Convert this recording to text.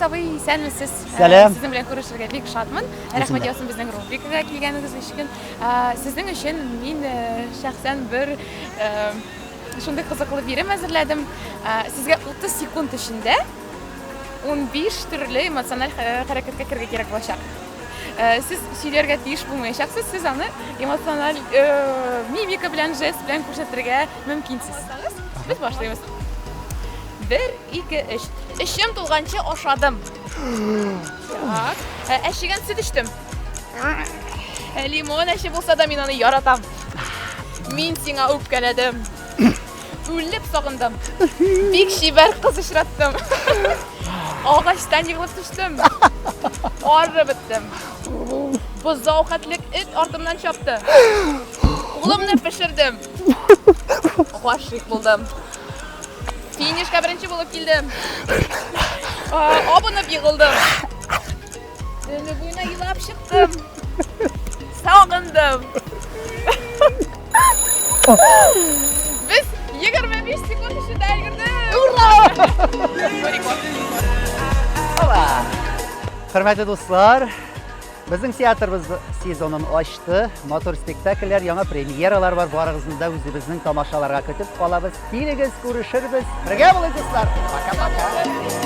Рәис абый, исәнмесез. Сәлам. Сезнең белән күрешергә бик шатмын. Рәхмәт яусын безнең рубрикага килгәнегез өчен. Сезнең өчен мин шәхсән бер шундый кызыклы бирем әзерләдем. Сезгә 30 секунд эчендә 15 төрле эмоциональ хәрәкәткә керергә кирәк булачак. Сез сөйләргә тиеш булмаячаксыз, сез аны эмоциональ мимика белән, жест белән күрсәтергә мөмкинсез. Без башлыйбыз. Бер, ике, өч. Эчем тулганчы ашадым. Так. Әчегән сөт эчтем. Лимон әче булса да мин аны яратам. Мин сиңа үпкәләдем. Үлеп сагындым. Бик чибәр кыз очраттым. Агачтан егылып төштем. Арып беттем. Бозау хәтлек эт артымнан чапты. Кулымны пешердем. Гашыйк булдым. Финишка беренче булып килдем. Абынып егылдым. Төне буена елап чыктым. Сагындым. Без 25 секунд эчендә өлгердек. Ура! Хөрмәтле дуслар, безнең театрыбыз сезонын ачты. Матур спектакльләр, яңа премьералар бар. Барыгызны да үзебезнең тамашаларга көтеп калабыз. Килегез, күрешербез. Бергә булыйк, дуслар. Пока-пока.